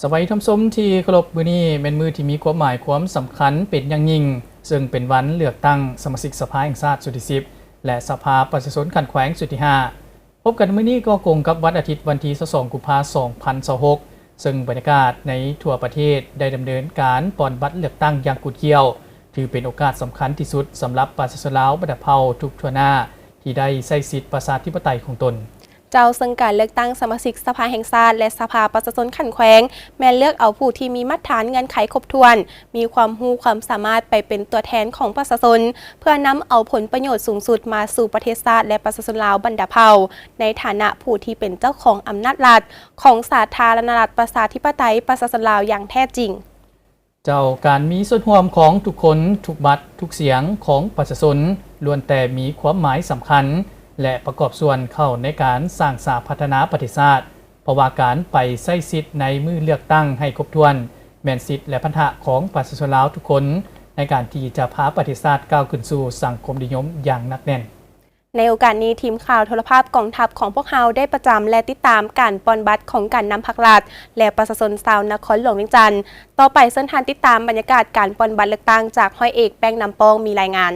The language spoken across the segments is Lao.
ສະບາຍດີທ່ານຜູ້ຊົມທີ່ເຄົາລົບ, ມື້ນີ້ແມ່ນມື້ທີ່ມີຄວາມໝາຍຄວາມສຳຄັນເປັນຢ່າງຍິ່ງ, ເຊິ່ງເປັນວັນເລືອກຕັ້ງສະມາຊິກສະພາແຫ່ງຊາດຊຸດທີສິບ ແລະ ສະພາປະຊາຊົນຂັ້ນແຂວງຊຸດທີຫ້າ. ພົບກັນໃນມື້ນີ້ກໍກົງກັບວັນອາທິດ ວັນທີຊາວສອງ ກຸມພາ ສອງພັນຊາວຫົກ ເຊິ່ງບັນຍາກາດໃນທົ່ວປະເທດໄດ້ດຳເນີນການປ່ອນບັດເລືອກຕັ້ງຢ່າງຂູດຂຽວ, ຖືເປັນໂອກາດສຳຄັນທີ່ສຸດສຳລັບປະຊາຊົນລາວບັນດາເຜົ່າທຸກທົ່ວໜ້າທີ່ໄດ້ໃຊ້ສິດປະຊາທິປະໄຕຂອງຕົນ. ເຈົ້າ, ເຊິ່ງການເລືອກຕັ້ງສະມາຊິກສະພາແຫ່ງຊາດ ແລະ ສະພາປະຊາຊົນຂັ້ນແຂວງ ແມ່ນເລືອກເອົາຜູ້ທີ່ມີມາດຖານເງື່ອນໄຂຄົບຖ້ວນ, ມີຄວາມຮູ້ຄວາມສາມາດໄປເປັນຕົວແທນຂອງປະຊາຊົນ, ເພື່ອນຳເອົາຜົນປະໂຫຍດສູງສຸດມາສູ່ປະເທດຊາດ ແລະ ປະຊາຊົນລາວບັນດາເຜົ່າ ໃນຖານະຜູ້ທີ່ເປັນເຈົ້າຂອງອຳນາດລັດ ຂອງສາທາລະນະລັດປະຊາທິປະໄຕປະຊາຊົນລາວຢ່າງແທ້ຈິງ. ເຈົ້າ, ການມີສ່ວນຮ່ວມຂອງທຸກຄົນ, ທຸກບັດ, ທຸກສຽງຂອງປະຊາຊົນ ລ້ວນແຕ່ມີຄວາມໝາຍສຳຄັນ ແລະ ປະກອບສ່ວນເຂົ້າໃນການສ້າງສາພັດທະນາປະເທດຊາດ, ເພາະວ່າການໄປໃຊ້ສິດໃນມື້ເລືອກຕັ້ງໃຫ້ຄົບຖ້ວນ ແມ່ນສິດ ແລະ ພັນທະຂອງປະຊາຊົນລາວທຸກຄົນ ໃນການທີ່ຈະພາປະເທດຊາດກ້າວຂຶ້ນສູ່ສັງຄົມນິຍົມຢ່າງໜັກແໜ້ນ. ໃນໂອກາດນີ້, ທີມຂ່າວໂທລະພາບກອງທັບຂອງພວກເຮົາໄດ້ປະຈຳ ແລະ ຕິດຕາມການປ່ອນບັດຂອງການນຳພັກລັດ ແລະ ປະຊາຊົນຊາວນະຄອນຫຼວງວຽງຈັນ. ຕໍ່ໄປເຊີນທ່ານຕິດຕາມບັນຍາກາດການປ່ອນບັດເລືອກຕັ້ງຈາກຮ້ອຍເອກ ແປ້ງ ນຳປ້ອງ ມີລາຍງານ.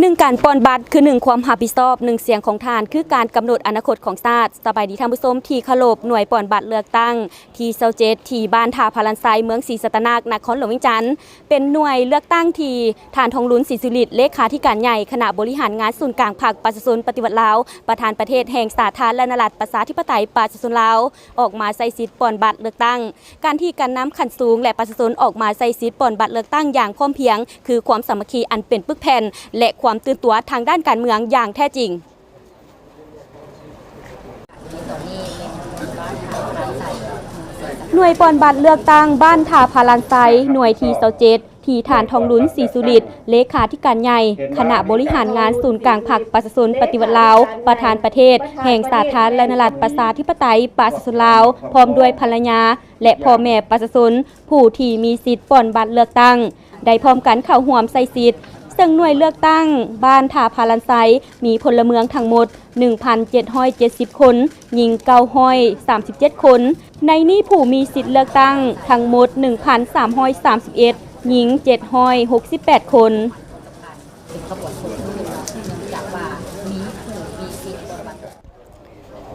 ໜຶ່ງ ການປ່ອນບັດ ຄື ໜຶ່ງ ຄວາມຮັບຜິດຊອບ, ໜຶ່ງ ສຽງຂອງທ່ານ ຄື ການກຳນົດອະນາຄົດຂອງຊາດ. ສະບາຍດີທ່ານຜູ້ຊົມທີ່ເຄົາລົບ, ໜ່ວຍປ່ອນບັດເລືອກຕັ້ງ ທີຊາວເຈັດ ທີ່ບ້ານທ່າພະລານໄຊ ເມືອງສີສັດຕະນາກ ນະຄອນຫຼວງວຽງຈັນ ເປັນໜ່ວຍເລືອກຕັ້ງທີ່ທ່ານ ທອງລຸນ ສີສຸລິດ ເລຂາທິການໃຫຍ່ຄະນະບໍລິຫານງານສູນກາງພັກປະຊາຊົນປະຕິວັດລາວ ປະທານປະເທດແຫ່ງສາທາລະນະລັດປະຊາທິປະໄຕປະຊາຊົນລາວ ອອກມາໃຊ້ສິດປ່ອນບັດເລືອກຕັ້ງ. ການທີ່ການນຳຂັ້ນສູງ ແລະ ປະຊາຊົນອອກມາໃຊ້ສິດປ່ອນບັດເລືອກຕັ້ງຢ່າງພ້ອມພຽງ ຄືຄວາມສາມັກຄີອັນເປັນປຶກແຜ່ນ ແລະ ຄວາມຕື່ນຕົວທາງດ້ານການເມືອງຢ່າງແທ້ຈິງ. ໜ່ວຍປ່ອນບັດເລືອກຕັ້ງບ້ານທ່າພະລານໄຊ ໜ່ວຍທີຊາວເຈັດ ທີ່ທ່ານ ທອງລຸນ ສີສຸລິດ ເລຂາທິການໃຫຍ່ຄະນະບໍລິຫານງານສູນກາງພັກປະຊາຊົນປະຕິວັດລາວ ປະທານປະເທດແຫ່ງສາທາລະນະລັດປະຊາທິປະໄຕປະຊາຊົນລາວ ພ້ອມດ້ວຍພັນລະຍາ ແລະ ພໍ່ແມ່ປະຊາຊົນຜູ້ທີ່ມີສິດປ່ອນບັດເລືອກຕັ້ງ ໄດ້ພ້ອມກັນເຂົ້າຮ່ວມໃຊ້ສິດ, ເຊິ່ງໜ່ວຍເລືອກຕັ້ງບ້ານທ່າພະລານໄຊ ມີພົນລະເມືອງທັງໝົດ ໜຶ່ງພັນເຈັດຮ້ອຍເຈັດສິບຄົນ, ຍິງເກົ້າຮ້ອຍສາມສິບເຈັດຄົນ. ໃນນີ້ຜູ້ມີສິດເລືອກຕັ້ງທັງໝົດ ໜຶ່ງພັນສາມຮ້ອຍສາມສິບເອັດ, ຍິງເຈັດຮ້ອຍຫົກສິບແປດຄົນ.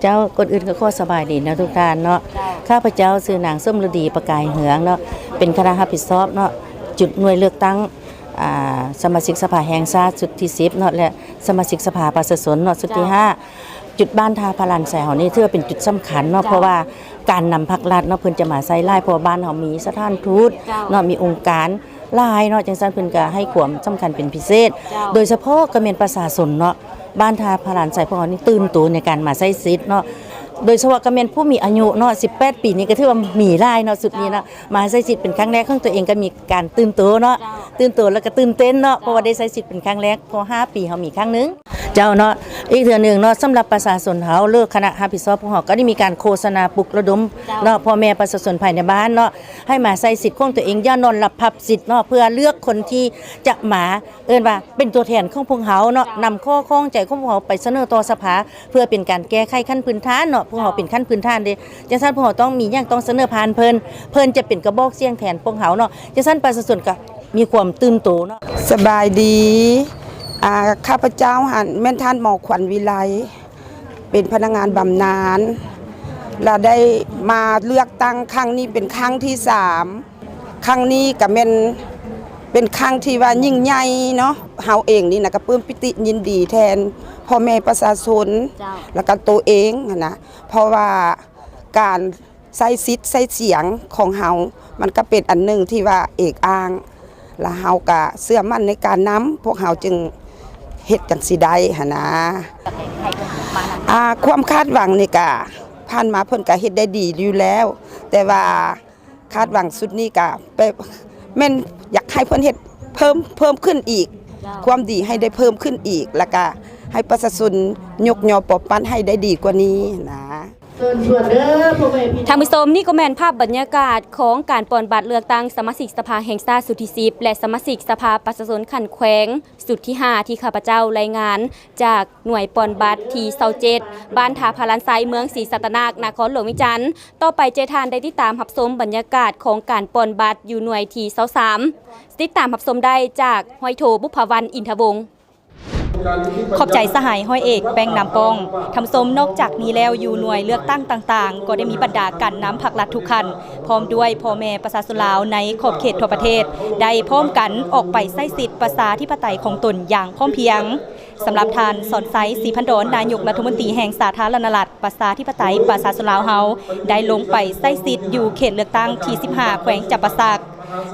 ເຈົ້າ, ກ່ອນອື່ນກໍຂໍສະບາຍດີນະທຸກທ່ານເນາະ. ເຈົ້າ. ຂ້າພະເຈົ້າຊື່ນາງ ສົມລະດີ ປະກາຍເຮືອງເນາະ, ເປັນຄະນະຮັບຜິດຊອບເນາະ ຈຸດໜ່ວຍເລືອກຕັ້ງ ອ່າ ສະມາຊິກສະພາແຫ່ງຊາດຊຸດທີສິບເນາະ ແລະ ສະມາຊິກສະພາປະຊາຊົນເນາະ ຊຸດທີ ເຈົ້າ ຫ້າ. ຈຸດບ້ານທ່າພະລານໄຊເຮົານີ້ຖືວ່າເປັນຈຸດສຳຄັນເນາະ, ເຈົ້າ ເພາະວ່າການນຳພັກລັດເນາະ ເພິ່ນຈະມາໃຊ້ຫຼາຍ ເພາະວ່າບ້ານເຮົາມີສະຖານທູດ ເຈົ້າ ເນາະ ມີອົງການ ຫຼາຍເນາະ, ຈັ່ງຊັ້ນເພິ່ນກໍໃຫ້ຄວາມສຳຄັນເປັນພິເສດ. ເຈົ້າ. ໂດຍສະເພາະກໍແມ່ນປະຊາຊົນເນາະ ບ້ານທ່າພະລານໄຊພວກເຮົານີ້ຕື່ນໂຕໃນການມາໃຊ້ສິດເນາະ, ໂດຍສະເພາະກໍແມ່ນຜູ້ມີອາຍຸເນາະ ສິບແປດປີນີ້ກໍຖືວ່າມີຫຼາຍເນາະ ຊຸດນີ້ເນາະ. ເຈົ້າ. ມາໃຊ້ສິດເປັນຄັ້ງແລກຂອງຕົວເອງກໍມີການຕື່ນໂຕເນາະ. ເຈົ້າ. ຕື່ນໂຕແລ້ວກໍຕື່ນເຕັ້ນເນາະ. ເຈົ້າ. ເພາະວ່າໄດ້ໃຊ້ສິດເປັນຄັ້ງແລກ ເພາະຫ້າປີເຮົາມີຄັ້ງໜຶ່ງ. ເຈົ້າເນາະ, ອີກເທື່ອໜຶ່ງເນາະ ສຳລັບປະຊາຊົນເຮົາ ຫຼື ຄະນະຮັບຜິດຊອບພວກເຮົາກໍໄດ້ມີການໂຄສະນາປຸກລະດົມ ເຈົ້າ ເນາະ ພໍ່ແມ່ປະຊາຊົນພາຍໃນບ້ານເນາະ ໃຫ້ມາໃຊ້ສິດຂອງຕົວເອງ ຢ່ານອນຫຼັບພັບສິດເນາະ ເພື່ອເລືອກຄົນທີ່ຈະມາ ເອີ້ນວ່າເປັນຕົວແທນຂອງພວກເຮົາເນາະ. ເຈົ້າ. ນຳຂໍ້ຂ້ອງໃຈຂອງພວກເຮົາໄປສະເໜີຕໍ່ສະພາ ເພື່ອເປັນການແກ້ໄຂຂັ້ນພື້ນຖານເນາະ. ເຈົ້າ. ພວກເຮົາເປັນຂັ້ນພື້ນຖານເດ້. ຈັ່ງຊັ້ນພວກເຮົາຕ້ອງມີຫຍັງຕ້ອງສະເໜີຜ່ານເພິ່ນ, ເພິ່ນຈະເປັນກະບອກສຽງແທນພວກເຮົາເນາະ. ຈັ່ງຊັ້ນປະຊາຊົນກໍມີຄວາມຕື່ນໂຕເນາະ. ສະບາຍດີ. ອ່າ ຂ້າພະເຈົ້າຫັ້ນແມ່ນທ່ານ ໝໍຂວັນ ວິໄລ ເປັນພະນັກງານບຳນານ ແລະ ໄດ້ມາເລືອກຕັ້ງຄັ້ງນີ້ເປັນຄັ້ງທີສາມ. ຄັ້ງນີ້ກໍແມ່ນເປັນຄັ້ງທີ່ວ່າຍິ່ງໃຫຍ່ເນາະ. ເຮົາເອງນີ້ນະກໍປຶ້ມປີຕິຍິນດີແທນພໍ່ແມ່ປະຊາຊົນ ເຈົ້າ ແລ້ວກໍໂຕເອງຫັ້ນນະ ເພາະວ່າການໃຊ້ສິດໃຊ້ສຽງຂອງເຮົາ ມັນກໍເປັນອັນໜຶ່ງທີ່ວ່າເອກອ້າງ ແລ້ວເຮົາກໍເຊື່ອໝັ້ນໃນການນຳ ພວກເຮົາຈຶ່ງເຮັດຈັ່ງຊິໄດ້ຫັ້ນນະ. ອ່າ ຄວາມຄາດຫວັງນີ້ກະ ຜ່ານມາເພິ່ນກະເຮັດໄດ້ດີຢູ່ແລ້ວ ແຕ່ວ່າຄາດຫວັງຊຸດນີ້ກະແບບແມ່ນຢາກໃຫ້ເພິ່ນເຮັດເພີ່ມ ເພີ່ມຂຶ້ນອີກ ເຈົ້າ ຄວາມດີໃຫ້ໄດ້ເພີ່ມຂຶ້ນອີກ ແລ້ວກະໃຫ້ປະຊາຊົນຍົກຍໍປົກປັກໃຫ້ໄດ້ດີກວ່ານີ້ນະ. ເຊີນຊວນເດີພໍ່ແມ່ພີ່ນ້ອງ. ທ່ານຜູ້ຊົມ, ນີ້ກໍແມ່ນພາບບັນຍາກາດຂອງການປ່ອນບັດເລືອກຕັ້ງສະມາຊິກສະພາແຫ່ງຊາດຊຸດທີສິບ ແລະ ສະມາຊິກສະພາປະຊາຊົນຂັ້ນແຂວງຊຸດທີຫ້າ ທີ່ຂ້າພະເຈົ້າລາຍງານຈາກໜ່ວຍປ່ອນບັດທີຊາວເຈັດ ບ້ານທ່າພະລານໄຊ ເມືອງສີສັດຕະນາກ ນະຄອນຫຼວງວຽງຈັນ. ຕໍ່ໄປຈະໃຫ້ທ່ານໄດ້ຕິດຕາມຮັບຊົມບັນຍາກາດຂອງການປ່ອນບັດຢູ່ໜ່ວຍທີຊາວສາມ ຕິດຕາມຮັບຊົມໄດ້ຈາກຮ້ອຍໂທ ບຸບພາວັນ ອິນທະວົງ. ຂອບໃຈສະຫາຍຮ້ອຍເອກ ແປ້ງ ນາມປ້ອງ. ທ່ານຜູ້ຊົມ, ນອກຈາກນີ້ແລ້ວ ຢູ່ໜ່ວຍເລືອກຕັ້ງຕ່າງໆ ກໍໄດ້ມີບັນດາການນຳພັກລັດທຸກຂັ້ນ ພ້ອມດ້ວຍພໍ່ແມ່ປະຊາຊົນລາວໃນຂອບເຂດທົ່ວປະເທດ ໄດ້ພ້ອມກັນອອກໄປໃຊ້ສິດປະຊາທິປະໄຕຂອງຕົນຢ່າງພ້ອມພຽງ. ສຳລັບທ່ານ ສອນໄຊ ສີພັນດອນ ນາຍົກລັດຖະມົນຕີແຫ່ງສາທາລະນະລັດ ປະຊາທິປະໄຕປະຊາຊົນລາວເຮົາ ໄດ້ລົງໄປໃຊ້ສິດຢູ່ເຂດເລືອກຕັ້ງທີສິບຫ້າ ແຂວງຈຳປາສັກ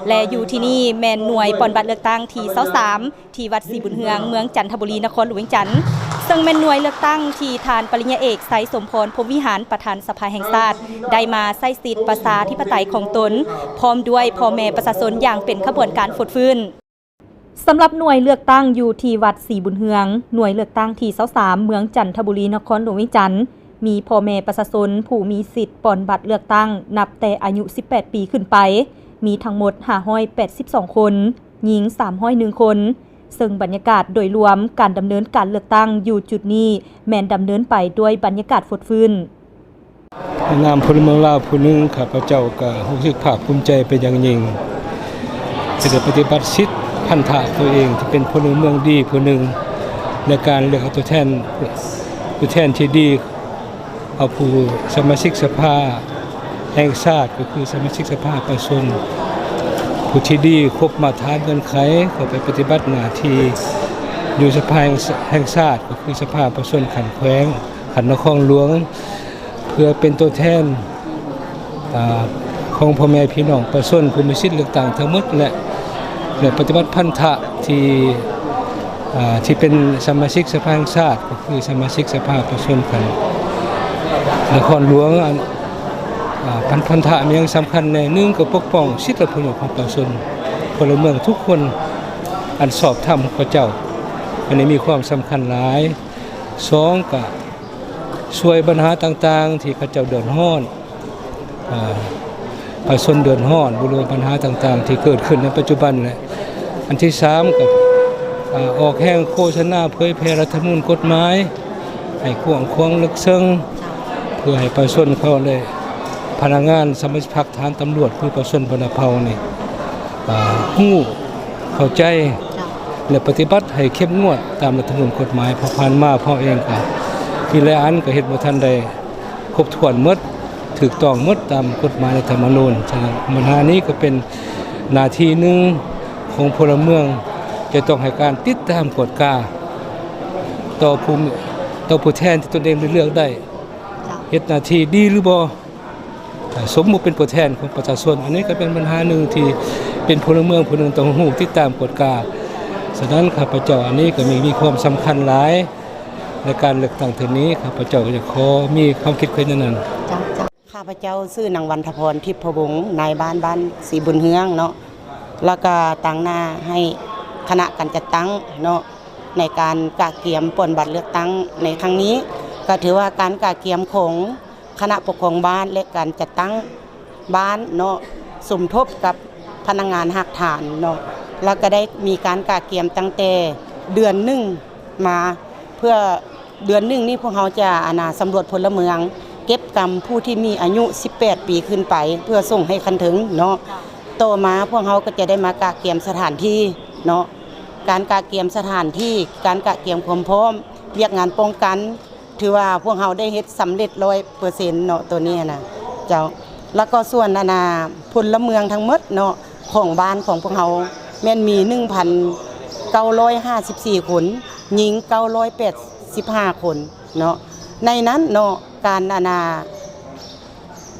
ແລະ ຢູ່ທີ່ນີ້ແມ່ນໜ່ວຍປ່ອນບັດເລືອກຕັ້ງທີຊາວສາມ ທີ່ວັດສີບຸນເຮືອງ ເມືອງຈັນທະບູລີ ນະຄອນຫຼວງວຽງຈັນ ເຊິ່ງແມ່ນໜ່ວຍເລືອກຕັ້ງທີ່ທ່ານປະລິນຍາເອກ ໄຊສົມພອນ ພົມວິຫານ ປະທານສະພາແຫ່ງຊາດ ໄດ້ມາໃຊ້ສິດປະຊາທິປະໄຕຂອງຕົນ ພ້ອມດ້ວຍພໍ່ແມ່ປະຊາຊົນຢ່າງເປັນຂະບວນການຟົດຟື້ນ. ສຳລັບໜ່ວຍເລືອກຕັ້ງຢູ່ທີ່ວັດສີບຸນເຮືອງ, ໜ່ວຍເລືອກຕັ້ງທີຊາວສາມ ເມືອງຈັນທະບູລີ ນະຄອນຫຼວງວຽງຈັນ ມີພໍ່ແມ່ປະຊາຊົນຜູ້ມີສິດປ່ອນບັດເລືອກຕັ້ງນັບແຕ່ອາຍຸສິບແປດປີຂຶ້ນໄປ ມີທັງໝົດຫ້າຮ້ອຍແປດສິບສອງຄົນ, ຍິງສາມຮ້ອຍໜຶ່ງຄົນ, ເຊິ່ງບັນຍາກາດໂດຍລວມການດຳເນີນການເລືອກຕັ້ງຢູ່ຈຸດນີ້ແມ່ນດຳເນີນໄປດ້ວຍບັນຍາກາດຟົດຟື້ນ. ໃນນາມພົນລະເມືອງລາວຜູ້ໜຶ່ງ, ຂ້າພະເຈົ້າກໍຮູ້ສຶກພາກພູມໃຈເປັນຢ່າງຍິ່ງ ທີ່ໄດ້ປະຕິບັດສິດພັນທະຕົວເອງທີ່ເປັນພົນລະເມືອງດີຜູ້ໜຶ່ງ ໃນການເລືອກເອົາຕົວແທນ, ຕົວແທນທີ່ດີ ເອົາຜູ້ສະມາຊິກສະພາແຫ່ງຊາດ ກໍຄືສະມາຊິກສະພາປະຊາຊົນ ຜູ້ທີ່ດີຄົບມາດຕະຖານເງື່ອນໄຂ ເຂົ້າໄປປະຕິບັດໜ້າທີ່ຢູ່ສະພາແຫ່ງຊາດ ກໍຄືສະພາປະຊາຊົນຂັ້ນແຂວງ, ຂັ້ນນະຄອນຫຼວງ ເພື່ອເປັນຕົວແທນ ອາ ຂອງພໍ່ແມ່ພີ່ນ້ອງປະຊາຊົນຜູ້ມີສິດເລືອກຕັ້ງທັງໝົດ ແລະ ແລະ ປະຕິບັດພັນທະທີ່ ອາ ທີ່ເປັນສະມາຊິກສະພາແຫ່ງຊາດ ຄືສະມາຊິກສະພາປະຊາຊົນຂັ້ນນະຄອນຫຼວງ ອັນ ອາ ພັນ ພັນທະມີຫຍັງສຳຄັນແດ່? ໜຶ່ງ ກໍປົກປ້ອງສິດລະຜລປະໂຫຍດຂອງປະຊາຊົນ ພົນລະເມືອງທຸກຄົນອັນຊອບທຳຂອງເຂົາເຈົ້າ ອັນນີ້ມີຄວາມສຳຄັນຫຼາຍ. ສອງ ກະຊ່ວຍບັນຫາຕ່າງໆທີ່ເຂົາເຈົ້າເດືອດຮ້ອນ ອາ ປະຊາຊົນເດືອດຮ້ອນ ບໍ່ຮູ້ວ່າບັນຫາຕ່າງໆທີ່ເກີດຂຶ້ນໃນປັດຈຸບັນແຫຼະ. ອັນທີສາມ ກໍ ອາ ອອກແຮງໂຄສະນາເຜີຍແຜ່ລັດຖະທຳມະນູນກົດໝາຍໃຫ້ກວ້າງຂວາງເລິກເຊິ່ງ ເພື່ອໃຫ້ປະຊາຊົນເຂົາໄດ້ ພະນັກງານສະມາຊິກພັກ ທະຫານ ຕຳຫຼວດ ຄືປະຊາຊົນບັນດາເຜົ່ານີ້ ອາ ຮູ້ເຂົ້າໃຈ ເຈົ້າ ແລະ ປະຕິບັດໃຫ້ເຂັ້ມງວດຕາມລັດຖະທຳມະນູນກົດໝາຍ ເພາະຜ່ານມາພວກເຮົາເອງກໍມີຫຼາຍອັນກໍເຮັດບໍ່ທັນໄດ້ຄົບຖ້ວນໝົດ ຖືກຕ້ອງໝົດຕາມກົດໝາຍລັດຖະທຳມະນູນ. ສະນັ້ນບັນຫານີ້ກໍເປັນໜ້າທີ່ໜຶ່ງຂອງພົນລະເມືອງ ຈະຕ້ອງໃຫ້ການຕິດຕາມກວດກາຕໍ່ຜູ້ ຕໍ່ຜູ້ແທນທີ່ຕົນເອງໄດ້ເລືອກໄດ້ ເຈົ້າ ເຮັດໜ້າທີ່ດີຫຼືບໍ່ ອ່າ ສົມມຸດເປັນຜູ້ແທນຂອງປະຊາຊົນ. ອັນນີ້ກໍເປັນບັນຫາໜຶ່ງທີ່ເປັນພົນລະເມືອງຜູ້ໜຶ່ງຕ້ອງຮູ້ຕິດຕາມກວດກາ. ສະນັ້ນ ຂ້າພະເຈົ້າ ອັນນີ້ກໍມີ ມີຄວາມສຳຄັນຫຼາຍໃນການເລືອກຕັ້ງເທື່ອນີ້. ຂ້າພະເຈົ້າກໍຢາກຂໍມີຄວາມຄິດເຫັນແນວນັ້ນ. ເຈົ້າ ເຈົ້າ. ຂ້າພະເຈົ້າຊື່ນາງ ວັນທະພອນ ທິບພະວົງ ນາຍບ້ານ ບ້ານສີບຸນເຮືອງເນາະ ແລ້ວກໍຕາງໜ້າໃຫ້ຄະນະການຈັດຕັ້ງເນາະ ໃນການກະກຽມປ່ອນບັດເລືອກຕັ້ງໃນຄັ້ງນີ້ ກໍຖືວ່າການກະກຽມຂອງ ຄະນະປົກຄອງບ້ານ ແລະ ການຈັດຕັ້ງບ້ານເນາະ ສົມທົບກັບພະນັກງານຮາກຖານເນາະ ແລ້ວກໍໄດ້ມີການກະກຽມຕັ້ງແຕ່ເດືອນໜຶ່ງມາ ເພື່ອເດືອນໜຶ່ງນີ້ພວກເຮົາຈະ ອັນນ່າ ສຳຫຼວດພົນລະເມືອງ ເກັບກຳຜູ້ທີ່ມີອາຍຸສິບແປດປີຂຶ້ນໄປ ເພື່ອສົ່ງໃຫ້ຂັ້ນເທິງເນາະ. ຕໍ່ມາພວກເຮົາກໍຈະໄດ້ມາກະກຽມສະຖານທີ່ເນາະ ການກະກຽມສະຖານທີ່ ການກະກຽມຄວາມພ້ອມ ວຽກງານປ້ອງກັນ ຖືວ່າພວກເຮົາໄດ້ເຮັດສຳເລັດຮ້ອຍເປີເຊັນເນາະ ໂຕນີ້ນະເຈົ້າ. ແລ້ວກໍສ່ວນ ອັນນ່າ ພົນລະເມືອງທັງໝົດເນາະ ຂອງບ້ານຂອງພວກເຮົາແມ່ນມີໜຶ່ງພັນເກົ້າຮ້ອຍຫ້າສິບສີ່ຄົນ, ຍິງເກົ້າຮ້ອຍແປດສິບຫ້າຄົນເນາະ. ໃນນັ້ນເນາະ ການ ອັນນ່າ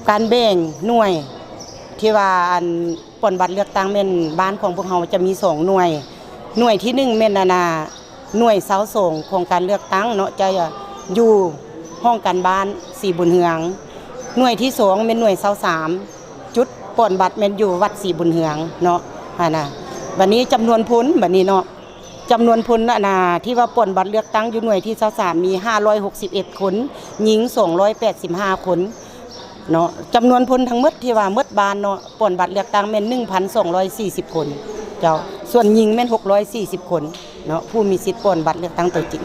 ການແບ່ງໜ່ວຍທີ່ວ່າ ອັນ ປ່ອນບັດເລືອກຕັ້ງແມ່ນບ້ານຂອງພວກເຮົາຈະມີສອງໜ່ວຍ, ໜ່ວຍທີໜຶ່ງແມ່ນ ອັນນ່າ ໜ່ວຍຊາວສອງຂອງການເລືອກຕັ້ງເນາະ ຈະຢູ່ຫ້ອງການບ້ານສີບຸນເຮືອງ, ໜ່ວຍທີສອງແມ່ນໜ່ວຍຊາວສາມ ຈຸດປ່ອນບັດແມ່ນຢູ່ວັດສີບຸນເຮືອງເນາະ ຫັ້ນນະ. ບັດນີ້ຈຳນວນພົນ ບັດນີ້ເນາະ ຈຳນວນພົນ ອັນນ່າ ທີ່ວ່າປ່ອນບັດເລືອກຕັ້ງຢູ່ໜ່ວຍທີຊາວສາມ ມີຫ້າຮ້ອຍຫົກສິບເອັດຄົນ, ຍິງສອງຮ້ອຍແປດສິບຫ້າຄົນເນາະ. ຈຳນວນພົນທັງໝົດທີ່ວ່າໝົດບ້ານເນາະ ປ່ອນບັດເລືອກຕັ້ງແມ່ນໜຶ່ງພັນສອງຮ້ອຍສີ່ສິບຄົນເຈົ້າ, ສ່ວນຍິງແມ່ນຫົກຮ້ອຍສີ່ສິບຄົນເນາະ ຜູ້ມີສິດປ່ອນບັດເລືອກຕັ້ງຕົວຈິງ.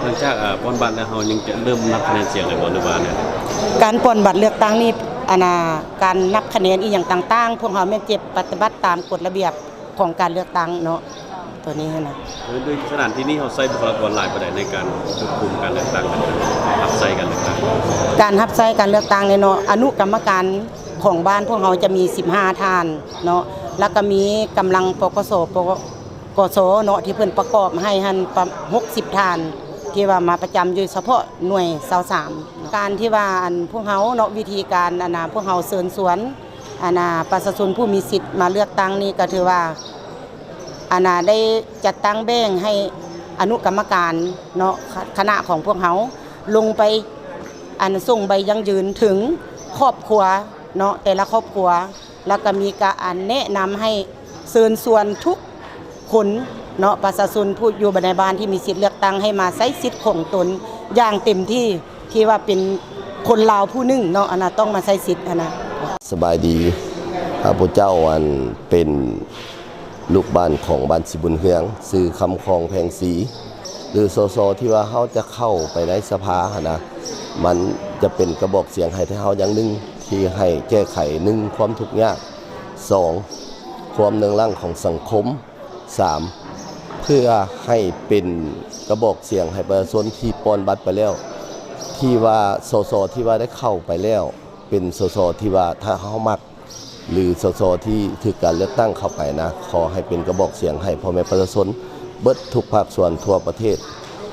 ຫຼັງຈາກ ເອີ ປ່ອນບັດແລ້ວ ເຮົາຍັງຈະເລີ່ມນັບຄະແນນສຽງໄດ້ບໍ່ ຫຼືວ່າແນວໃດ? ການປ່ອນບັດເລືອກຕັ້ງນີ້ ອັນນ່າ ການນັບຄະແນນອີ່ຫຍັງຕ່າງໆ ພວກເຮົາແມ່ນຈະປະຕິບັດຕາມກົດລະບຽບ ຂອງການເລືອກຕັ້ງເນາະ ຕົວນີ້ຫັ້ນນະ. ໂດຍສະຖານທີ່ນີ້ເຮົາໃຊ້ບຸກຄະລາກອນຫຼາຍປານໃດໃນການຄວບຄຸມການເລືອກຕັ້ງ ຮັບໃຊ້ການເລືອກຕັ້ງ? ການຮັບໃຊ້ການເລືອກຕັ້ງນີ້ເນາະ ອະນຸກຳມະການຂອງບ້ານພວກເຮົາຈະມີສິບຫ້າທ່ານເນາະ ແລ້ວກໍມີກຳລັງ ປກສ ປກສ ເນາະ ທີ່ເພິ່ນປະກອບໃຫ້ຫັ້ນປະ ຫົກສິບທ່ານ ທີ່ວ່າມາປະຈຳຢູ່ສະເພາະໜ່ວຍຊາວສາມ. ການທີ່ວ່າ ອັນ ພວກເຮົາເນາະ ວິທີການ ອັນນ່າ ພວກເຮົາເຊີນຊວນ ອັນນ່າ ປະຊາຊົນຜູ້ມີສິດມາເລືອກຕັ້ງນີ້ ກໍຖືວ່າ ອັນນ່າ ໄດ້ຈັດຕັ້ງແບ່ງໃຫ້ອະນຸກຳມະການເນາະ ຄະ ຄະນະຂອງພວກເຮົາລົງໄປ ອັນ ສົ່ງໃບຢັ້ງຢືນເຖິງຄອບຄົວເນາະ ແຕ່ລະຄອບຄົວ ແລ້ວກໍມີການ ອັນ ແນະນຳໃຫ້ເຊີນຊວນທຸກຄົນເນາະ ປະຊາຊົນຜູ້ຢູ່ໃນບ້ານທີ່ມີສິດເລືອກຕັ້ງ ໃຫ້ມາໃຊ້ສິດຂອງຕົນຢ່າງເຕັມທີ່. ທີ່ວ່າເປັນຄົນລາວຜູ້ໜຶ່ງເນາະ ອັນນ່າ ຕ້ອງມາໃຊ້ສິດຫັ້ນນະ. ສະບາຍດີ ຂ້າພະເຈົ້າ ອັນ ເປັນລູກບ້ານຂອງບ້ານສີບຸນເຮືອງ ຊື່ຄຳຄອງ ແພງສີ ຫຼື ສສ ທີ່ວ່າເຮົາຈະເຂົ້າໄປໃນສະພາຫັ້ນນະ ມັນຈະເປັນກະບອກສຽງໃຫ້ແຕ່ເຮົາຢ່າງໜຶ່ງ ທີ່ໃຫ້ແກ້ໄຂ ໜຶ່ງ ຄວາມທຸກຍາກ, ສອງ ຄວາມເໜືອຫຼັງຂອງສັງຄົມ, ສາມ ເພື່ອໃຫ້ເປັນກະບອກສຽງໃຫ້ປະຊາຊົນທີ່ປ່ອນບັດໄປແລ້ວ ທີ່ວ່າ ສສ ທີ່ວ່າໄດ້ເຂົ້າໄປແລ້ວ ເປັນ ສສ ທີ່ວ່າຖ້າເຮົາມັກ ຫຼື ສສ ທີ່ຖືກການເລືອກຕັ້ງເຂົ້າໄປນະ ຂໍໃຫ້ເປັນກະບອກສຽງໃຫ້ພໍ່ແມ່ປະຊາຊົນເບິດທຸກພາກສ່ວນທົ່ວປະເທດ.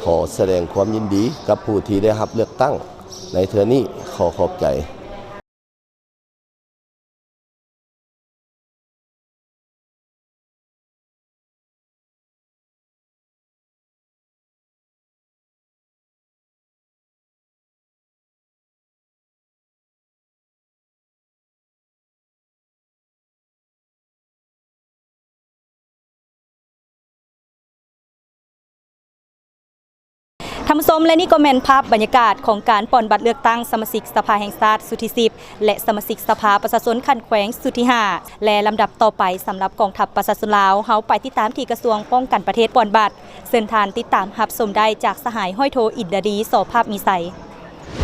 ຂໍສະແດງຄວາມຍິນດີກັບຜູ້ທີ່ໄດ້ຮັບເລືອກຕັ້ງໃນເທື່ອນີ້. ຂໍຂອບໃຈ. ທ່ານຜູ້ຊົມ ແລະ ນີ້ກໍແມ່ນພາບບັນຍາກາດຂອງການປ່ອນບັດເລືອກຕັ້ງສະມາຊິກສະພາແຫ່ງຊາດຊຸດທີສິບ ແລະ ສະມາຊິກສະພາປະຊາຊົນຂັ້ນແຂວງຊຸດທີຫ້າ ແລະ ລຳດັບຕໍ່ໄປ ສຳລັບກອງທັບປະຊາຊົນລາວ ເຮົາໄປຕິດຕາມທີ່ກະຊວງປ້ອງກັນປະເທດປ່ອນບັດ. ເຊີນທ່ານຕິດຕາມຮັບຊົມໄດ້ຈາກສະຫາຍຮ້ອຍໂທ ອິນດາດີ ສໍພາບມີໄຊ.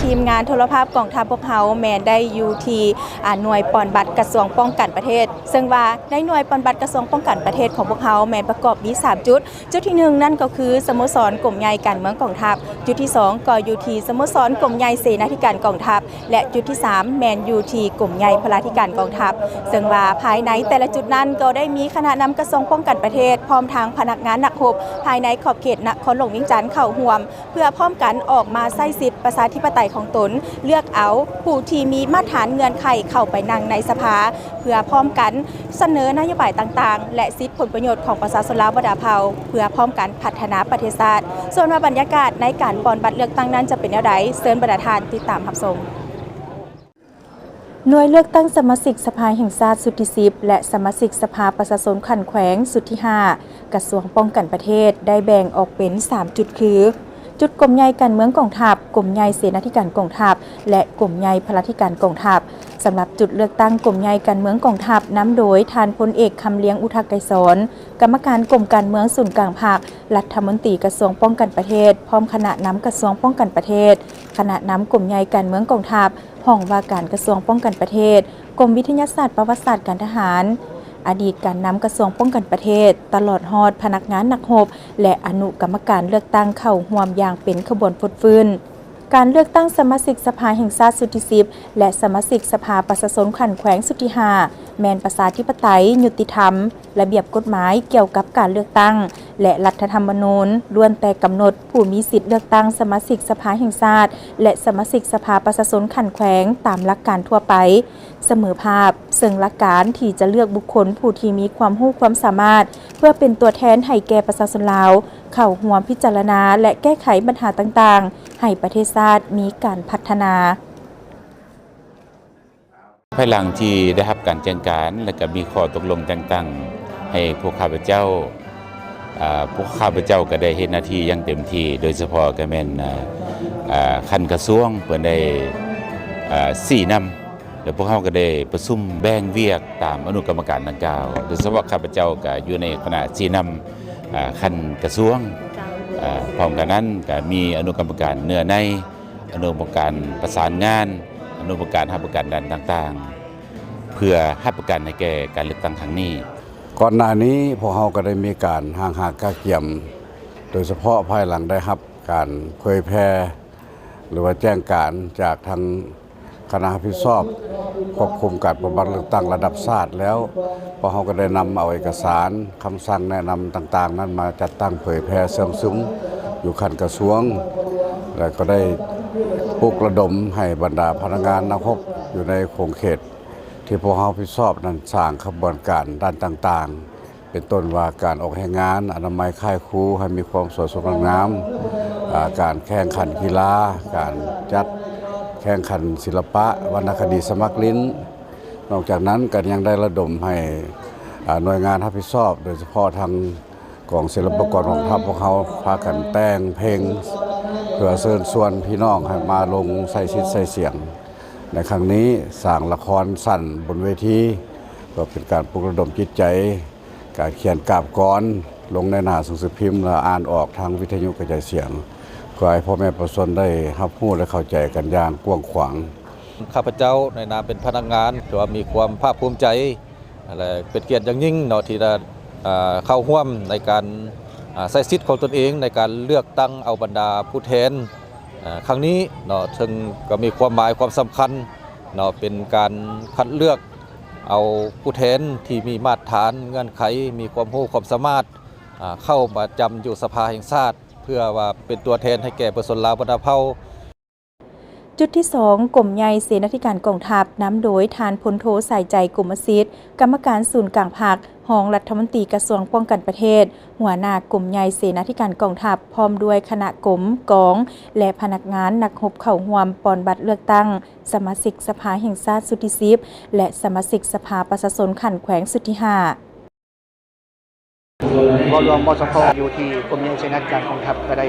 ທີມງານໂທລະພາບກອງທັບພວກເຮົາແມ່ນໄດ້ຢູ່ທີ່ ອາ ໜ່ວຍປ່ອນບັດກະຊວງປ້ອງກັນປະເທດ, ເຊິ່ງວ່າໃນໜ່ວຍປ່ອນບັດກະຊວງປ້ອງກັນປະເທດຂອງພວກເຮົາແມ່ນປະກອບມີສາມຈຸດ. ຈຸດທີໜຶ່ງນັ້ນກໍຄືສະໂມສອນກົມໃຫຍ່ການເມືອງກອງທັບ, ຈຸດທີສອງກໍຢູ່ທີ່ສະໂມສອນກົມໃຫຍ່ເສນາທິການກອງທັບ ແລະ ຈຸດທີສາມແມ່ນຢູ່ທີ່ກົມໃຫຍ່ພະລາທິການກອງທັບ, ເຊິ່ງວ່າພາຍໃນແຕ່ລະຈຸດນັ້ນກໍໄດ້ມີຄະນະນຳກະຊວງປ້ອງກັນປະເທດ ພ້ອມທັງພະນັກງານນັກຮົບພາຍໃນຂອບເຂດນະຄອນຫຼວງວຽງຈັນເຂົ້າຮ່ວມ ເພື່ອພ້ອມກັນອອກມາໃຊ້ສິດປະຊາທິປະໄຕຂອງຕົນ, ເລືອກເອົາຜູ້ທີ່ມີມາດຖານເງື່ອນໄຂເຂົ້າໄປນັ່ງໃນສະພາ ເພື່ອພ້ອມກັນສະເໜີນະໂຍບາຍຕ່າງໆ ແລະ ສິດຜົນປະໂຫຍດຂອງປະຊາຊົນລາວບັນດາເຜົ່າ ເພື່ອພ້ອມກັນພັດທະນາປະເທດຊາດ. ສ່ວນວ່າບັນຍາກາດໃນການປ່ອນບັດເລືອກຕັ້ງນັ້ນຈະເປັນແນວໃດ, ເຊີນບັນດາທ່ານຕິດຕາມຮັບຊົມ. ໜ່ວຍເລືອກຕັ້ງສະມາຊິກສະພາແຫ່ງຊາດຊຸດທີສິບ ແລະ ສະມາຊິກສະພາປະຊາຊົນຂັ້ນແຂວງຊຸດທີຫ້າ ກະຊວງປ້ອງກັນປະເທດ ໄດ້ແບ່ງອອກເປັນສາມຈຸດຄື ຈຸດກົມໃຫຍ່ການເມືອງກອງທັບ, ກົມໃຫຍ່ເສນາທິການກອງທັບ ແລະ ກົມໃຫຍ່ພະລາທິການກອງທັບ. ສຳລັບຈຸດເລືອກຕັ້ງກົມໃຫຍ່ການເມືອງກອງທັບ ນຳໂດຍທ່ານພົນເອກ ຄຳລຽງ ອຸທະໄກສອນ ກຳມະການກົມການເມືອງສູນກາງພັກ, ລັດຖະມົນຕີກະຊວງປ້ອງກັນປະເທດ ພ້ອມຄະນະນຳກະຊວງປ້ອງກັນປະເທດ, ຄະນະນຳກົມໃຫຍ່ການເມືອງກອງທັບ, ຫ້ອງວ່າການກະຊວງປ້ອງກັນປະເທດ, ກົມວິທະຍາສາດປະຫວັດສາດການທະຫານ, ອະດີດການນຳກະຊວງປ້ອງກັນປະເທດ, ຕະຫຼອດຮອດພະນັກງານນັກຮົບ ແລະ ອະນຸກຳມະການເລືອກຕັ້ງເຂົ້າຮ່ວມຢ່າງເປັນຂະບວນຟົດຟື້ນ. ການເລືອກຕັ້ງສະມາຊິກສະພາແຫ່ງຊາດຊຸດທີສິບ ແລະ ສະມາຊິກສະພາປະຊາຊົນຂັ້ນແຂວງຊຸດທີຫ້າ ແມ່ນປະຊາທິປະໄຕ, ຍຸຕິທຳ, ລະບຽບກົດໝາຍກ່ຽວກັບການເລືອກຕັ້ງ ແລະ ລັດຖະທຳມະນູນ ລ້ວນແຕ່ກຳນົດ ຜູ້ມີສິດເລືອກຕັ້ງສະມາຊິກສະພາແຫ່ງຊາດ ແລະ ສະມາຊິກສະພາປະຊາຊົນຂັ້ນແຂວງຕາມຫຼັກການທົ່ວໄປ, ສະເໝີພາບ, ເຊິ່ງຫຼັກການທີ່ຈະເລືອກບຸກຄົນຜູ້ທີ່ມີຄວາມຮູ້ຄວາມສາມາດ ເພື່ອເປັນຕົວແທນໃຫ້ແກ່ປະຊາຊົນລາວ ເຂົ້າຮ່ວມພິຈາລະນາ ແລະ ແກ້ໄຂບັນຫາຕ່າງໆ ໃຫ້ປະເທດຊາດມີການພັດທະນາ. ພາຍຫຼັງທີ່ໄດ້ຮັບການແຈ້ງການ ແລະ ກະມີຂໍ້ຕົກລົງແຕ່ງຕັ້ງໃຫ້ພວກຂ້າພະເຈົ້າ ອາ ພວກຂ້າພະເຈົ້າກໍໄດ້ເຮັດໜ້າທີ່ຢ່າງເຕັມທີ່ ໂດຍສະເພາະກໍແມ່ນ ອາ ອາ ຂັ້ນກະຊວງເພິ່ນໄດ້ ອາ ຊີ້ນຳ ແລະ ພວກເຮົາກໍໄດ້ປະຊຸມແບ່ງວຽກຕາມອະນຸກຳມະການດັ່ງກ່າວ. ໂດຍສະເພາະຂ້າພະເຈົ້າກໍຢູ່ໃນຄະນະຊີ້ນຳ ອາ ຂັ້ນກະຊວງ ອາ ພ້ອມກັນນັ້ນກໍມີອະນຸກຳມະການເນື້ອໃນ, ອະນຸກຳມະການປະສານງານ, ອະນຸກຳມະການຮັບປະກັນດ້ານຕ່າງໆ ເພື່ອຮັບປະກັນໃຫ້ແກ່ການເລືອກຕັ້ງຄັ້ງນີ້. ກ່ອນໜ້ານີ້ພວກເຮົາກໍໄດ້ມີການຮ່າງຫາກະກຽມ ໂດຍສະເພາະພາຍຫຼັງໄດ້ຮັບການເຜີຍແຜ່ ຫຼືວ່າແຈ້ງການຈາກທາງຄະນະຮັບຜິດຊອບຄວບຄຸມການປະຕິບັດເລືອກຕັ້ງລະດັບຊາດແລ້ວ, ພວກເຮົາກໍໄດ້ນຳເອົາເອກະສານ, ຄຳສັ່ງແນະນຳຕ່າງໆນັ້ນມາຈັດຕັ້ງເຜີຍແຜ່ເຊື່ອງຊຶມຢູ່ຂັ້ນກະຊວງ ແລະ ກໍໄດ້ປຸກລະດົມໃຫ້ບັນດາພະນັກງານນັກຮົບຢູ່ໃນຂົງເຂດ ທີ່ພວກເຮົາຮັບຜິດຊອບນັ້ນ ສ້າງຂະບວນການດ້ານຕ່າງໆ ເປັນຕົ້ນວ່າການອອກແຮງງານ, ອະນາໄມຄ້າຍຄູໃຫ້ມີຄວາມສວຍສົດງົດງາມ, ອາ ການແຂ່ງຂັນກິລາ, ການຈັດແຂ່ງຂັນສິລະປະ, ວັນນະຄະດີສະໝັກຫຼິ້ນ. ນອກຈາກນັ້ນກໍຍັງໄດ້ລະດົມໃຫ້ ອາ ໜ່ວຍງານຮັບຜິດຊອບ ໂດຍສະເພາະທາງ ກອງສິລະປາກອນກອງທັບພວກເຮົາພາກັນແຕ່ງເພງ ເພື່ອເຊີນຊວນພີ່ນ້ອງໃຫ້ມາລົງໃຊ້ສິດໃຊ້ສຽງໃນຄັ້ງນີ້, ສ້າງລະຄອນສັ້ນບົນເວທີ ເພື່ອເປັນການປຸກລະດົມຈິດໃຈ, ການຂຽນກາບກອນລົງໃນໜ້າໜັງສືພິມ ແລະ ອ່ານອອກທາງວິທະຍຸກະຈາຍສຽງ ເພື່ອໃຫ້ພໍ່ແມ່ປະຊາຊົນໄດ້ຮັບຮູ້ ແລະ ເຂົ້າໃຈກັນຢ່າງກວ້າງຂວາງ. ຂ້າພະເຈົ້າໃນນາມເປັນພະນັກງານ ຖືວ່າມີຄວາມພາກພູມໃຈ ແລະ ເປັນກຽດຢ່າງຍິ່ງເນາະ ທີ່ໄດ້ ເຂົ້າຮ່ວມໃນການ ໃຊ້ສິດຂອງຕົນເອງໃນການເລືອກຕັ້ງເອົາບັນດາຜູ້ແທນ ຄັ້ງນີ້ເນາະ, ເຊິ່ງກໍມີຄວາມໝາຍຄວາມສຳຄັນເນາະ ເປັນການຄັດເລືອກເອົາຜູ້ແທນທີ່ມີມາດຖານ, ເງື່ອນໄຂ, ມີຄວາມຮູ້ຄວາມສາມາດ ເຂົ້າປະຈຳຢູ່ສະພາແຫ່ງຊາດ ເພື່ອວ່າເປັນຕົວແທນໃຫ້ແກ່ປະຊາຊົນລາວບັນດາເຜົ່າ. ຈຸດທີສອງ ກົມໃຫຍ່ເສນາທິການກອງທັບ ນຳໂດຍທ່ານພົນໂທ ສາຍໃຈ ກົມມະສິດ ກຳມະການສູນກາງພັກ, ຮອງລັດຖະມົນຕີກະຊວງປ້ອງກັນປະເທດ, ຫົວໜ້າກົມໃຫຍ່ເສນາທິການກອງທັບ ພ້ອມດ້ວຍຄະນະກົມ, ກອງ ແລະ ພະນັກງານນັກຮົບເຂົ້າຮ່ວມປ່ອນບັດເລືອກຕັ້ງສະມາຊິກສະພາແຫ່ງຊາດຊຸດທີສິບ ແລະ ສະມາຊິກສະພາປະຊາຊົນຂັ້ນແຂວງຊຸດທີຫ້າ. ເວົ້າລວມ ມສພ ຢູ່ທີ່ກົມໃຫຍ່ເສນາທິການກອງທັບ ກໍໄດ້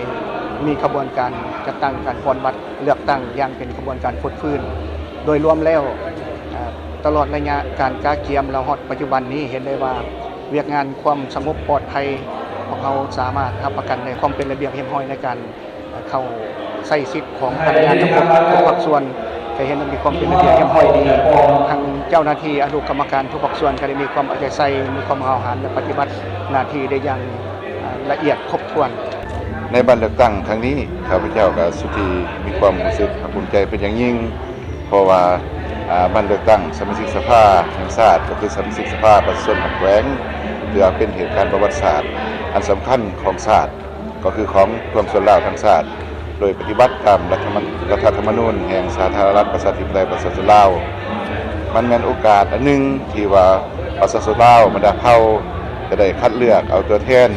ມີຂະບວນການຈັດຕັ້ງການປ່ອນບັດເລືອກຕັ້ງຢ່າງເປັນຂະບວນການຟົດຟື້ນ. ໂດຍລວມແລ້ວ ອາ ຕະຫຼອດໄລຍະການກະກຽມ ແລະ ຮອດປັດຈຸບັນນີ້ ເຫັນໄດ້ວ່າວຽກງານຄວາມສະຫງົບປອດໄພ ພວກເຮົາສາມາດຮັບປະກັນໄດ້ຄວາມເປັນລະບຽບຮຽບຮ້ອຍໃນການ ເຂົ້າໃຊ້ສິດຂອງພະນັກງານທັງໝົດທຸກພາກສ່ວນ ກໍເຫັນວ່າມີຄວາມເປັນລະບຽບຮຽບຮ້ອຍດີ. ທັງເຈົ້າໜ້າທີ່ອະນຸກຳມະການທຸກພາກສ່ວນກໍໄດ້ມີຄວາມເອົາໃຈໃສ່, ມີຄວາມຫ້າວຫານ ແລະ ປະຕິບັດໜ້າທີ່ໄດ້ຢ່າງ ເອີ ລະອຽດຄົບຖ້ວນ. ໃນບັດເລືອກຕັ້ງຄັ້ງນີ້ ຂ້າພະເຈົ້າກໍສຸດທີ່ມີຄວາມຮູ້ສຶກພາກພູມໃຈເປັນຢ່າງຍິ່ງ ເພາະວ່າ ອາ ບັດເລືອກຕັ້ງສະມາຊິກສະພາແຫ່ງຊາດ ກໍຄືສະມາຊິກສະພາປະຊາຊົນຂັ້ນແຂວງ ຖືວ່າເປັນເຫດການປະຫວັດສາດອັນສຳຄັນຂອງຊາດ ກໍຄືຂອງປວງຊົນລາວທັງຊາດ ໂດຍປະຕິບັດຕາມລັດຖະມະ ລັດຖະທຳມະນູນແຫ່ງສາທາລະນະລັດ ປະຊາທິປະໄຕ ປະຊາຊົນລາວ. ມັນແມ່ນໂອກາດອັນໜຶ່ງທີ່ວ່າປະຊາຊົນລາວບັນດາເຜົ່າຈະໄດ້ຄັດເລືອກເອົາຕົວແທນ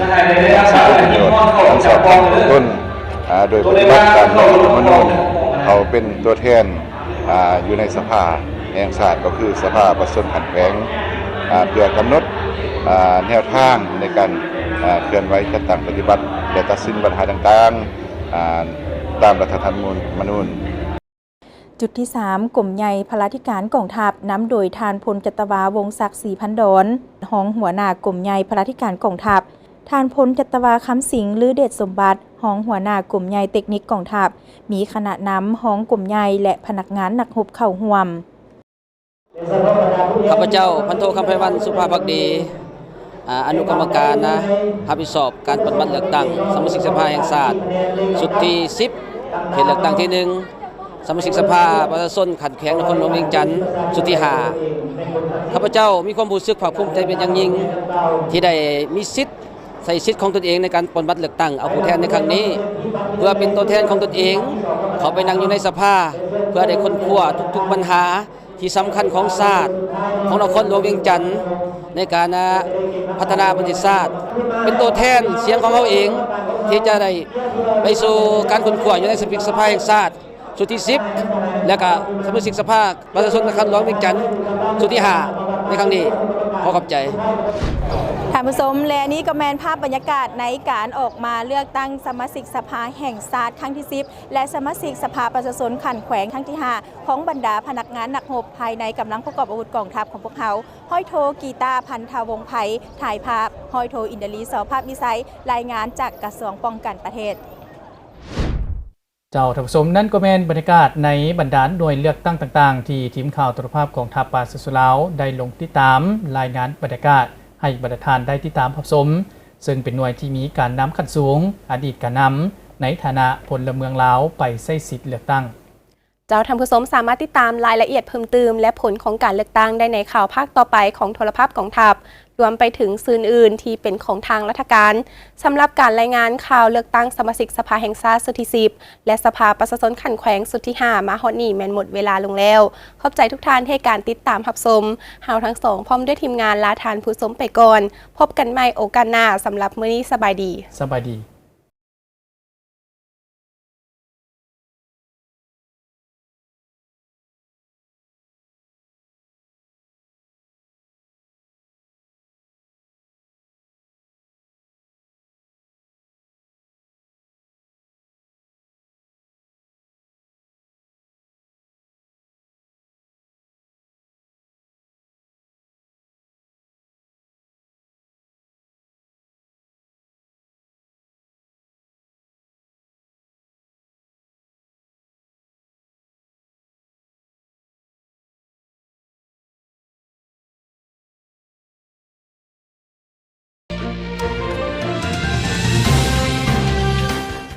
ສິດຜົນປະໂຫຍດອັນຊອບທຳຂອງຕົນ ອາ ໂດຍປະຕິບັດຕາມລັດຖະທຳມະນູນ ເອົາເປັນຕົວແທນ ອາ ຢູ່ໃນສະພາແຫ່ງຊາດ ກໍຄືສະພາປະຊາຊົນຂັ້ນແຂວງ ອາ ເພື່ອກຳນົດ ອາ ແນວທາງໃນການ ອາ ເຄື່ອນໄຫວຈັດຕັ້ງປະຕິບັດ ແລະ ຕັດສິນບັນຫາຕ່າງໆ ອາ ຕາມລັດຖະທຳມະນູນ. ຈຸດທີສາມ ກົມໃຫຍ່ພະລາທິການກອງທັບ ນຳໂດຍທ່ານພົນຈັດຕະວາ ວົງສັກ ສີພັນດອນ ຮອງຫົວໜ້າກົມໃຫຍ່ພະລາທິການກອງທັບ, ທ່ານພົນຈັດຕະວາ ຄຳສິງ ລືເດດສົມບັດ ຮອງຫົວໜ້າກົມໃຫຍ່ເຕັກນິກກອງທັບ, ມີຄະນະນຳຮອງກົມໃຫຍ່ ແລະ ພະນັກງານນັກຮົບເຂົ້າຮ່ວມ. ຂ້າພະເຈົ້າ ພັນໂທ ຄຳໄພວັນ ສຸພາພັກດີ ອາ ອະນຸກຳມະການນະ ຮັບຜິດຊອບການປະຕິບັດເລືອກຕັ້ງສະມາຊິກສະພາແຫ່ງຊາດ ຊຸດທີສິບ ເຂດເລືອກຕັ້ງທີໜຶ່ງ ສະມາຊິກສະພາປະຊາຊົນຂັ້ນແຂວງນະຄອນຫຼວງວຽງຈັນ ຊຸດທີຫ້າ. ຂ້າພະເຈົ້າມີຄວາມຮູ້ສຶກພາກພູມໃຈເປັນຢ່າງຍິ່ງ ທີ່ໄດ້ມີສິດ ໃຊ້ສິດຂອງຕົນເອງໃນການປ່ອນບັດເລືອກຕັ້ງເອົາຜູ້ແທນໃນຄັ້ງນີ້ ເພື່ອເປັນຕົວແທນຂອງຕົນເອງເຂົ້າໄປນັ່ງຢູ່ໃນສະພາ ເພື່ອໄດ້ຄົ້ນຄວ້າທຸກໆບັນຫາທີ່ສຳຄັນຂອງຊາດ ຂອງນະຄອນຫຼວງວຽງຈັນ ໃນການ ອາ ພັດທະນາປະເທດຊາດ. ເປັນຕົວແທນສຽງຂອງເຮົາເອງ ທີ່ຈະໄດ້ໄປສູ່ການຄົ້ນຄວ້າຢູ່ໃນສະພາແຫ່ງຊາດ ຊຸດທີສິບ ແລະ ກະສະມາຊິກສະພາປະຊາຊົນນະຄອນຫຼວງວຽງຈັນ ຊຸດທີຫ້າ ໃນຄັ້ງນີ້. ຂໍຂອບໃຈ. ທ່ານຜູ້ຊົມ ແລະ ນີ້ກໍແມ່ນພາບບັນຍາກາດໃນການອອກມາເລືອກຕັ້ງສະມາຊິກສະພາແຫ່ງຊາດຄັ້ງທີສິບ ແລະ ສະມາຊິກສະພາປະຊາຊົນຂັ້ນແຂວງຄັ້ງທີຫ້າ ຂອງບັນດາພະນັກງານນັກຮົບພາຍໃນກຳລັງປະກອບອາວຸດກອງທັບຂອງພວກເຮົາ. ຮ້ອຍໂທ ກີຕາ ພັນທະວົງໄພ, ຖ່າຍພາບ ຮ້ອຍໂທ ອິນດາລີ ສໍພາບວິໄຊ, ລາຍງານຈາກກະຊວງປ້ອງກັນປະເທດ. ເຈົ້າ ທ່ານຜູ້ຊົມ, ນັ້ນກໍແມ່ນບັນຍາກາດໃນບັນດາໜ່ວຍເລືອກຕັ້ງຕ່າງໆ ທີ່ທີມຂ່າວໂທລະພາບກອງທັບປະຊາຊົນລາວໄດ້ລົງຕິດຕາມລາຍງານບັນຍາກາດໃຫ້ບັນດາທ່ານໄດ້ຕິດຕາມຮັບຊົມ, ເຊິ່ງເປັນໜ່ວຍທີ່ມີການນຳຂັ້ນສູງ, ອະດີດການນຳໃນຖານະພົນລະເມືອງລາວໄປໃຊ້ສິດເລືອກຕັ້ງ. ເຈົ້າ ທ່ານຜູ້ຊົມສາມາດຕິດຕາມລາຍລະອຽດເພີ່ມຕື່ມ ແລະ ຜົນຂອງການເລືອກຕັ້ງໄດ້ໃນຂ່າວພາກຕໍ່ໄປຂອງໂທລະພາບກອງທັບ, ລວມໄປເຖິງສື່ອື່ນໆທີ່ເປັນຂອງທາງລັດຖະການ. ສຳລັບການລາຍງານຂ່າວເລືອກຕັ້ງສະມາຊິກສະພາແຫ່ງຊາດຊຸດທີສິບ ແລະ ສະພາປະຊາຊົນຂັ້ນແຂວງຊຸດທີຫ້າ ມາຮອດນີ້ແມ່ນໝົດເວລາລົງແລ້ວ. ຂອບໃຈທຸກທ່ານທີ່ໃຫ້ການຕິດຕາມຮັບຊົມ. ເຮົາທັງສອງພ້ອມດ້ວຍທີມງານລາທ່ານຜູ້ຊົມໄປກ່ອນ. ພົບກັນໃໝ່ໂອກາດໜ້າ. ສຳລັບມື້ນີ້ສະບາຍດີ. ສະບາຍດີ.